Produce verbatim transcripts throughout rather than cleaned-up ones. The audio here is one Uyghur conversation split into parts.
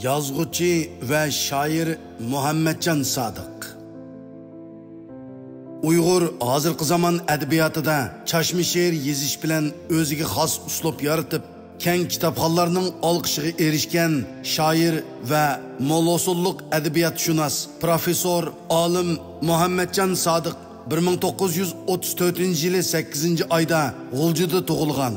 يازغۇچى ۋە شائىر مۇھەممەتجان سادىق. ئۇيغۇر ھازىرقى زامان ئەدەبىياتىدا چاچما شېئىر يېزىش بىلەن ئۆزىگە خاس ئۇسلۇب يارىتىپ، كەڭ كىتابخانلارنىڭ ئالقىشىغا ئېرىشكەن شائىر ۋە مول ھوسۇللۇق ئەدەبىياتشۇناس، پروفېسسور، ئالىم مۇھەممەتجان سادىق بىر مىڭ توققۇز يۈز ئوتتۇز تۆتىنچى يىلى سەككىزىنچى ئايدا غۇلجىدا تۇغۇلغان.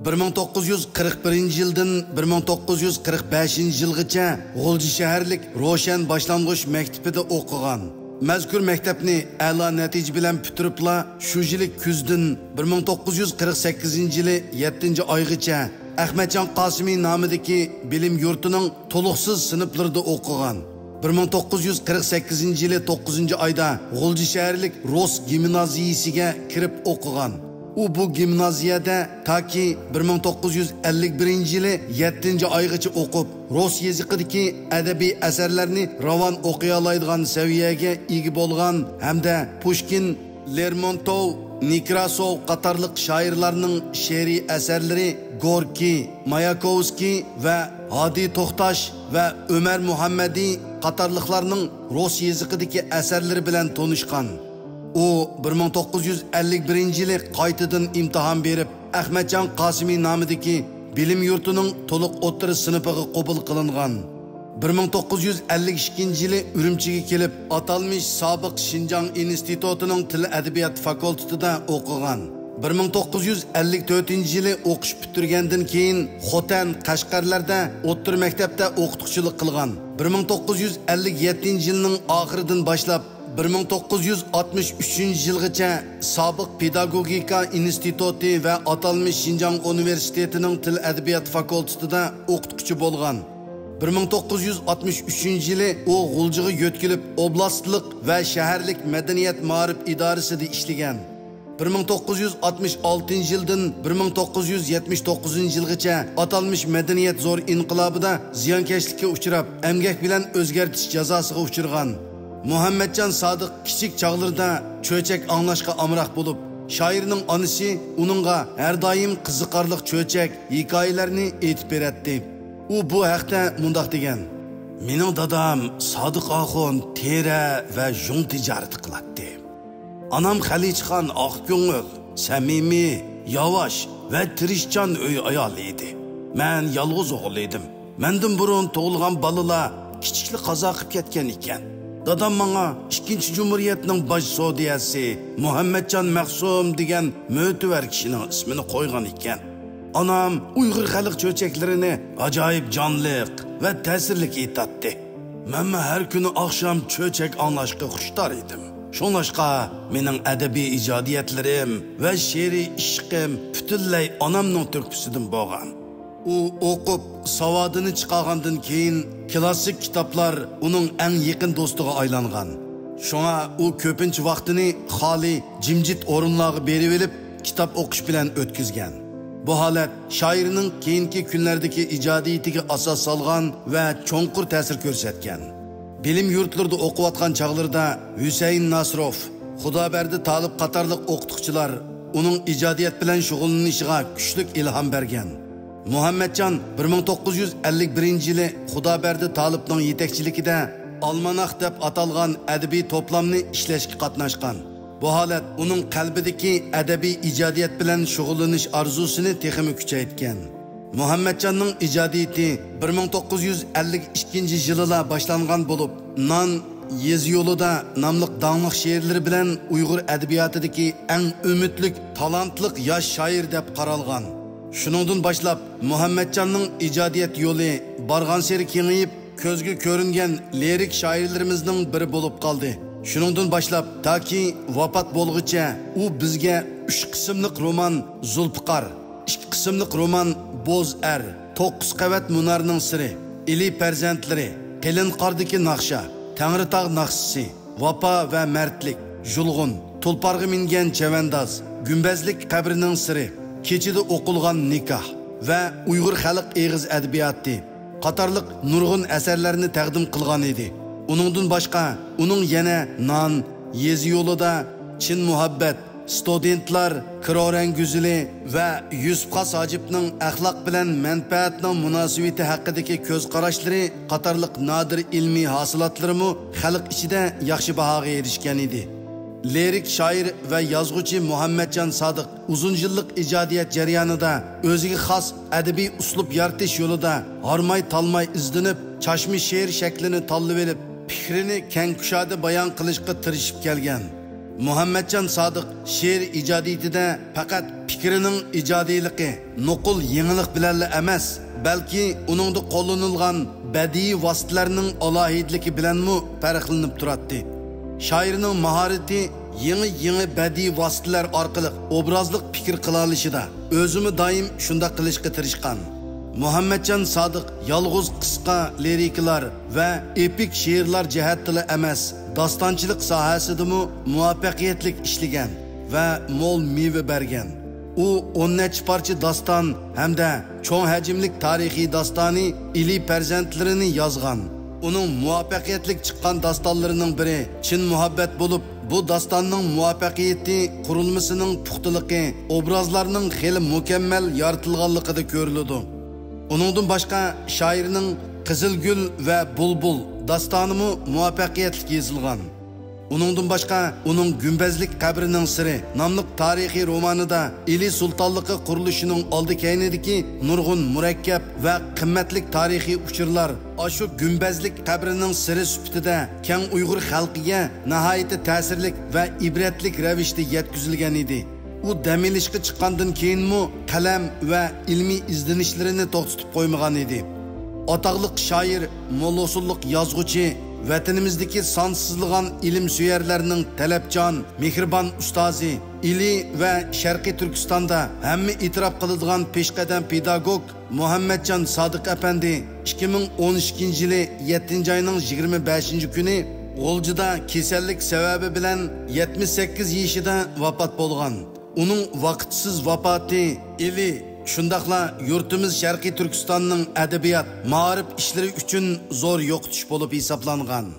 بىر مىڭ توققۇز يۈز قىرىق بىرىنچى يىلدىن بىر مىڭ توققۇز يۈز قىرىق بەشىنچى يىلغىچە غۇلجا شەھەرلىك روشەن باشلانغۇچ مەكتىپىدە ئوقۇغان. مەزكۇر مەكتەپنى ئەلا نەتىجە بىلەن پۈتتۈرۈپلا، شۇ يىلى كۈزدىن بىر مىڭ توققۇز يۈز قىرىق سەككىزىنچى يىلى يەتتىنچى ئايغىچە ئەخمەتجان قاسىمى نامىدىكى بىلىم يۇرتىنىڭ تولۇقسىز سىنىپلىرىدا ئوقۇغان. بىر مىڭ توققۇز يۈز قىرىق سەككىزىنچى يىلى توققۇزىنچى ئايدا غۇلجا شەھەرلىك رۇس گىمنازىيىسىگە كىرىپ ئوقۇغان. ئۇ بۇ گىمنازىيەدە تاكى بىر مىڭ توققۇز يۈز ئەللىك بىرىنچى يىلى يەتتىنچى ئايغىچە ئوقۇپ، رۇس يېزىقىدىكى ئەدەبىي ئەسەرلەرنى راۋان ئوقۇيالايدىغان سەۋىيەگە ئىگە بولغان ھەمدە پۇشكىن، لېرمونتوۋ، نېكراسوۋ قاتارلىق شائىرلارنىڭ شېئىرىي ئەسەرلىرى، گوركىي، ماياكوۋسكىي ۋە ھادى توختاش ۋە ئۆمەر مۇھەممەدى قاتارلىقلارنىڭ رۇس يېزىقىدىكى ئەسەرلىرى بىلەن تونۇشقان. ئۇ بىر مىڭ توققۇز يۈز ئەللىك بىرىنچى يىلى قايتىدىن ئىمتىھان بېرىپ، ئەخمەتجان قاسىمى نامىدىكى بىلىم يۇرتىنىڭ تولۇق ئوتتۇرا سىنىپىغا قوبۇل قىلىنغان. بىر مىڭ توققۇز يۈز ئەللىك ئىككىنچى يىلى ئۈرۈمچىگە كېلىپ، ئاتالمىش سابىق شىنجاڭ ئىنستىتۇتىنىڭ تىل ئەدەبىيات فاكۇلتېتىدا ئوقۇغان. بىر مىڭ توققۇز يۈز ئەللىك تۆتىنچى يىلى ئوقۇش پۈتتۈرگەندىن كېيىن، خوتەن، قەشقەرلەردە ئوتتۇرا مەكتەپتە ئوقۇتقۇچىلىق قىلغان. بىر مىڭ توققۇز يۈز ئەللىك يەتتىنچى يىلنىڭ ئاخىرىدىن باشلاپ، بىر مىڭ توققۇز يۈز ئاتمىش ئۈچىنچى يىلغىچە سابىق پېداگوگىكا ئىنستىتۇتى ۋە ئاتالمىش شىنجاڭ ئۇنىۋېرسىتېتىنىڭ تىل ئەدەبىيات فاكۇلتېتىدا ئوقۇتقۇچى بولغان. بىر مىڭ توققۇز يۈز ئاتمىش ئۈچىنچى يىلى ئۇ غۇلجىغا يۆتكىلىپ، ئوبلاستلىق ۋە شەھەرلىك مەدەنىيەت مائارىپ ئىدارىسىدا ئىشلىگەن. بىر مىڭ توققۇز يۈز ئاتمىش ئالتىنچى يىلدىن بىر مىڭ توققۇز يۈز يەتمىش توققۇزىنچى يىلغىچە ئاتالمىش مەدەنىيەت زور ئىنقىلابىدا زىيانكەشلىككە ئۇچراپ، ئەمگەك بىلەن ئۆزگەرتىش جازاسىغا ئۇچرىغان. مۇھەممەتجان سادىق كىچىك چاغلىرىدا چۆچەك ئاڭلاشقا ئامراق بولۇپ، شائىرنىڭ ئانىسى ئۇنىڭغا ھەر دائىم قىزىقارلىق چۆچەك ھېكايىلەرنى ئېيتىپ بېرەتتى. ئۇ بۇ ھەقتە مۇنداق دېگەن: «مېنىڭ دادام سادىق ئاخۇن تېرە ۋە يۇڭ تىجارىتى قىلاتتى. ئانام خەلىچىخان ئاق كۆڭۈل، سەمىمىي، ياۋاش ۋە تىرىشچان ئۆي ئايالى ئىدى. مەن يالغۇز ئوغۇل ئىدىم. مەندىن بۇرۇن تۇغۇلغان بالىلار كىچىكلا قازا قىلىپ كەتكەن ئىكەن. دادام ماڭا ئىككىنچى جۇمھۇرىيەتنىڭ باش سودىيەسى مۇھەممەتجان مەخسۇم دېگەن مۆتىۋەر كىشىنىڭ ئىسمىنى قويغان ئىكەن. ئانام ئۇيغۇر خەلق چۆچەكلىرىنى ئاجايىپ جانلىق ۋە تەسىرلىك ئېيتاتتى. مەنمۇ ھەر كۈنى ئاخشام چۆچەك ئاڭلاشقا خۇشتار ئىدىم. شۇڭلاشقا مېنىڭ ئەدەبىي ئىجادىيەتلىرىم ۋە شېئىرىي ئىشقىم پۈتۈنلەي ئانامنىڭ تۆھپىسىدىن بولغان.» ئۇ ئوقۇپ، ساۋادىنى چىقارغاندىن كېيىن، كىلاسسىك كىتابلار ئۇنىڭ ئەڭ يېقىن دوستىغا ئايلانغان. شۇڭا ئۇ كۆپىنچە ۋاقتىنى خالىي، جىمجىت ئورۇنلارغا بېرىۋېلىپ، كىتاب ئوقۇش بىلەن ئۆتكۈزگەن. بۇ ھالەت شائىرنىڭ كېيىنكى كۈنلەردىكى ئىجادىيىتىگە ئاساس سالغان ۋە چوڭقۇر تەسىر كۆرسەتكەن. بىلىم يۇرتلىرىدا ئوقۇۋاتقان چاغلىرىدا ھۈسەيىن ناسىروف، خۇدابەردى تالىپ قاتارلىق ئوقۇتقۇچىلار ئۇنىڭ ئىجادىيەت بىلەن شۇغۇللىنىشىغا كۈچلۈك ئىلھام بەرگەن. مۇھەممەتجان بىر مىڭ توققۇز يۈز ئەللىك بىرىنچى يىلى خۇدابەردى تالىپنىڭ يېتەكچىلىكىدە ئالماناخ دەپ ئاتالغان ئەدەبىي توپلامنى ئىشلەشكە قاتناشقان. بۇ ھالەت ئۇنىڭ قەلبىدىكى ئەدەبىي ئىجادىيەت بىلەن شۇغۇللىنىش ئارزۇسىنى تېخىمۇ كۈچەيتكەن. مۇھەممەتجاننىڭ ئىجادىيىتى بىر مىڭ توققۇز يۈز ئەللىك ئىككىنچى يىلىلا باشلانغان بولۇپ، نان، يېزا يولىدا ناملىق داڭلىق شېئىرلىرى بىلەن ئۇيغۇر ئەدەبىياتىدىكى ئەڭ ئۈمىدلىك، تالانتلىق ياش شائىر دەپ قارالغان. شۇنىڭدىن باشلاپ، مۇھەممەتجاننىڭ ئىجادىيەت يولى بارغانسېرى كېڭىيىپ، كۆزگە كۆرۈنگەن لىرىك شائىرلىرىمىزنىڭ بىرى بولۇپ قالدى. شۇنىڭدىن باشلاپ تاكى ۋاپات بولغۇچە ئۇ بىزگە ئۈچ قىسىملىق رومان زۇلپىقار، ئىككى قىسىملىق رومان بوز ئەر، توققۇز قەۋەت مۇنارنىڭ سىرى، ئىلى پەرزەنتلىرى، قېلىن قاردىكى ناخشا، تەڭرىتاغ ناخشىسى، ۋاپا ۋە مەردلىك، يۇلغۇن، تۇلپارغا مىنگەن چەۋەنداز، گۈمبەزلىك قەبرىنىڭ سىرى، كېچىدە ئوقۇلغان نىكاھ ۋە ئۇيغۇر خەلق ئېغىز ئەدەبىياتى قاتارلىق نۇرغۇن ئەسەرلەرنى تەقدىم قىلغان ئىدى. ئۇنىڭدىن باشقا، ئۇنىڭ يەنە نان، يېزا يولىدا، چىن مۇھەببەت، ستۇدېنتلار كىرورەڭ گۈزىلى ۋە يۈسۈپ خاس ھاجىپنىڭ ئەخلاق بىلەن مەنپەئەتنىڭ مۇناسىۋىتى ھەققىدىكى كۆز قاراشلىرى قاتارلىق نادىر ئىلمىي ھاسىلاتلىرىمۇ خەلق ئىچىدە ياخشى باھاغا ئېرىشكەن ئىدى. لىرىك شائىر ۋە يازغۇچى مۇھەممەتجان سادىق ئۇزۇن يىللىق ئىجادىيەت جەريانىدا ئۆزىگە خاس ئەدەبىي ئۇسلۇب يارىتىش يولىدا ھارماي-تالماي ئىزدىنىپ، چاچما شېئىر شەكلىنى تاللىۋېلىپ، پىكرىنى كەڭ كۇشادە بايان قىلىشقا تىرىشىپ كەلگەن. مۇھەممەتجان سادىق شېئىر ئىجادىيىتىدە پەقەت پىكرىنىڭ ئىجادىيلىقى، نوقۇل يېڭىلىق بىلەنلا ئەمەس، بەلكى ئۇنىڭدا قوللىنىلغان بەدىئىي ۋاسىتىلەرنىڭ ئالاھىدىلىكى بىلەنمۇ پەرقلىنىپ تۇراتتى. شائىرنىڭ ماھارىتى يېڭى-يېڭى بەدىئىي ۋاسىتىلەر ئارقىلىق ئوبرازلىق پىكىر قىلالىشىدا، ئۆزىمۇ دائىم شۇنداق قىلىشقا تىرىشقان. مۇھەممەتجان سادىق يالغۇز قىسقا لىرىكىلار ۋە ئېپىك شېئىرلار جەھەتتىلا ئەمەس، داستانچىلىق ساھەسىدىمۇ مۇۋەپپەقىيەتلىك ئىشلىگەن ۋە مول مېۋە بەرگەن. ئۇ ئون نەچچە پارچە داستان ھەمدە چوڭ ھەجىملىك تارىخىي داستانى ئىلى پەرزەنتلىرىنى يازغان. ئۇنىڭ مۇۋەپپەقىيەتلىك چىققان داستانلىرىنىڭ بىرى چىن مۇھەببەت بولۇپ، بۇ داستاننىڭ مۇۋەپپەقىيىتى قۇرۇلمىسىنىڭ پۇختىلىقى، ئوبرازلارنىڭ خېلى مۇكەممەل يارىتىلغانلىقىدا كۆرۈلىدۇ. ئۇنىڭدىن باشقا، شائىرنىڭ قىزىلگۈل ۋە بۇلبۇل داستانىمۇ مۇۋەپپەقىيەتلىك يېزىلغان. ئۇنىڭدىن باشقا، ئۇنىڭ گۈمبەزلىك قەبرىنىڭ سىرى ناملىق تارىخىي رومانىدا ئىلى سۇلتانلىقى قۇرۇلۇشىنىڭ ئالدى كەينىدىكى نۇرغۇن مۇرەككەپ ۋە قىممەتلىك تارىخىي ئۇچۇرلار ئاشۇ گۈمبەزلىك قەبرىنىڭ سىرى سۈپىتىدە كەڭ ئۇيغۇر خەلقىگە ناھايىتى تەسىرلىك ۋە ئىبرەتلىك رەۋىشتە يەتكۈزۈلگەن ئىدى. ئۇ دەم ئېلىشقا چىققاندىن كېيىنمۇ قەلەم ۋە ئىلمىي ئىزدىنىشلىرىنى توختىتىپ قويمىغان ئىدى. ئاتاقلىق شائىر، مول ھوسۇللۇق يازغۇچى، ۋەتىنىمىزدىكى سانسىزلىغان ئىلىمسۆيەرلەرنىڭ تەلەپچان، مېھرىبان ئۇستازى، ئىلى ۋە شەرقىي تۈركىستاندا ھەممە ئېتىراپ قىلىدىغان پېشقەدەم پېداگوگ مۇھەممەتجان سادىق ئەپەندى ئىككى مىڭ ئون ئىككىنچى يىلى يەتتىنچى ئاينىڭ يىگىرمە بەشىنچى كۈنى غۇلجىدا كېسەللىك سەۋەبى بىلەن يەتمىش سەككىز يېشىدا ۋاپات بولغان. ئۇنىڭ ۋاقىتسىز ۋاپاتى ئىلى، شۇنداقلا يۇرتىمىز شەرقىي تۈركىستاننىڭ ئەدەبىيات، مائارىپ ئىشلىرى ئۈچۈن زور يوقىتىش بولۇپ ھېسابلانغان.